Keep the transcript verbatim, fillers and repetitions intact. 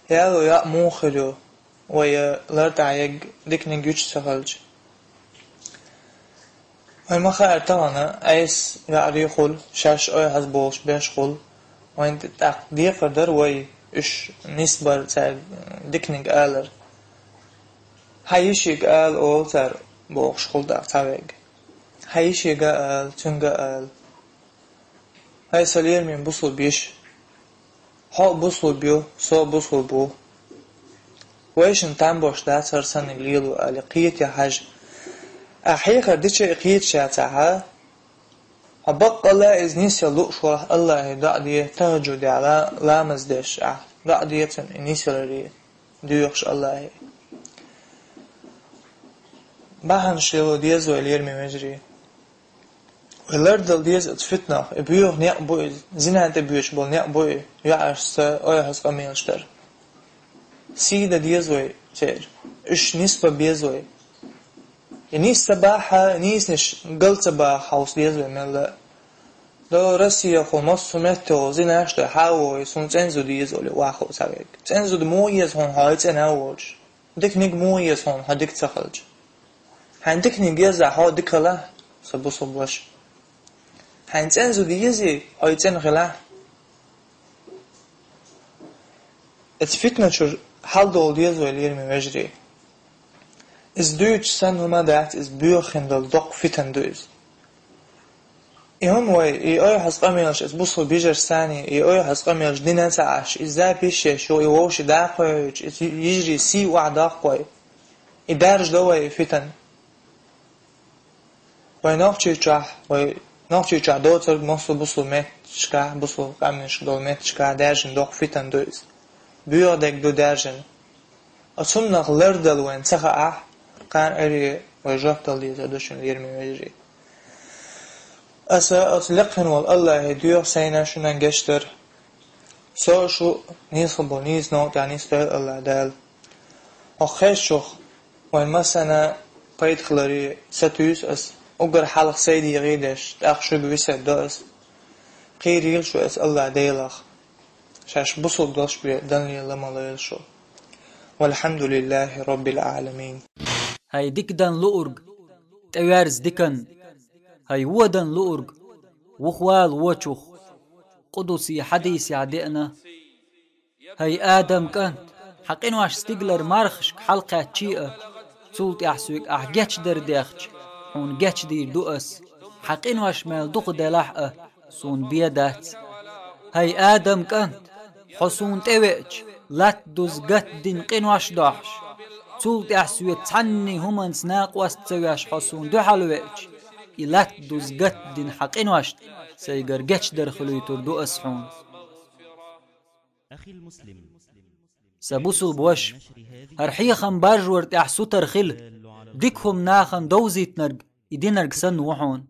Яло яа муха хир ю, вай лар тӀехь ерг диканиг юьтуш ца хилча. Вай ма хаара тахана, Ӏеса веаре хуьлу, шаьш ойхьаза болуш беш хуьлу. Вайн тӀаккха декхар дара вай уьш нисбар цаьрга диканиг алар. Хьан йишига ала олу цара бохуш хуьлу тӀаккха цхьаверг. Хьан йишига ала, цуьнга ала. Хьай сан лераме бусулба йиш. Хьо а бусулба ю, со а бусулба ву. Вайшинна там беш дац хӀара санниг лело ала, кхета хьажа. Ахь хьехар дича а кхеташ яцахь, хьо баккъалла иза нисъяла лууш валахь, Аллахье доӀа де, тахӀажжудехь ла-, ламаз деш ахь, доӀа де цунна и нисъяларе, доьхуш Аллахье. Бахьанаш лело деза вай, лераме вежарий. Вай лардала деза оцу фитнах, и боьха некъ бу иза, зина тӀе боьдуш болу некъ бу и, йоӀашца, ойхьаза къамелаш дар. Сий дан деза вай церан, уьш нисбан беза вай. И нийса ца бахь, нийсанаш гал ца баха хьовса деза вай мелла а. До Россехула массо а меттехула зинаш дай хьан а вогӀий, суна цӀена зуда еза олий ваха хӀума ца вега. ЦӀена зуда муха еза хьуна хьо и цӀена а воцуш? Диканиг муха еза хьуна хьо дика ца хилча? Хьайн диканиг еза хьо дика хилахь, сан бусулба ваша. Хьайн цӀена зуда езий, хьо и цӀена хилахь? Эцу фитна чуьра хьалдовла деза вай, лераме вежарий. Иза дуьйцуш санна хӀума дац, иза боьха хин долу доккха фитан ду иза. И хӀума вай, и ойхьаза къамелаш, иза бусулба йижарш санний, и ойхьаза къамелаш дина ца Ӏаш, иза запись еш ю, и вовши даккхойчу, иза йижарий сий охьадоккху вай. И даржадо вай и фитан. Вай Нохчийчохь, вай Нохчийчохь доцург массо а бусулба метташкахь, бусулба къаьмнашка долу метташкахь даьржина доккха фитан ду иза. Боьха дерг ду даьржина. Оцуннах лардала вайн ца хаахь, кхана Ӏуьйре вай жоп дала дезар ду шуна, лераме вежарий. Аса оцу лекха хин волу Аллахье доьху сайна шуна гечдар. Со а, шу а нийса болу нийса новкъа тӀехь нисдойла Аллахь Дала. ХӀокху хезачух вайн массарна пайда хиларе сатуьйсу ас, уггар хьалха сайн дегӀе деш, тӀаккха шуьга висар до ас. Кхерийла шу ас Аллахь Делах. Шаьш бусулба долуш бен дан лела ма лойла шу. Валхьамдулиллахьи роббил Ӏаламин. Хьай дика дан луург, тӀеверза дикан, хьай вон дан луург, вухвала вочух, къудсий хьадисехь деана. Хьай Адам кӀант, хьан къинош стигалара мархашка хьалакхаьччий а, цул тӀаьхьа соьга ахь гечдар дехча, хьуна гечдийр ду ас, хьан къинош мел дукха делахь а, суна бен дац. Хьай Адам кӀант, хьо суна тӀевеача, латта дуза гатдина къинош дохьуш, цул тӀаьхьа соьца цхьанний хӀуманца накъост ца веш хьо суна дуьхьал веача, и латта дуза гатдина хьан къиношна сайгара гечдар хуьлуьйтур ду ас хьуна. Сан бусулба ваша, хӀара хьехам баржор тӀехь сутара хила, дика хӀума нахана довзийтинарг и динарг санна ву хьуна.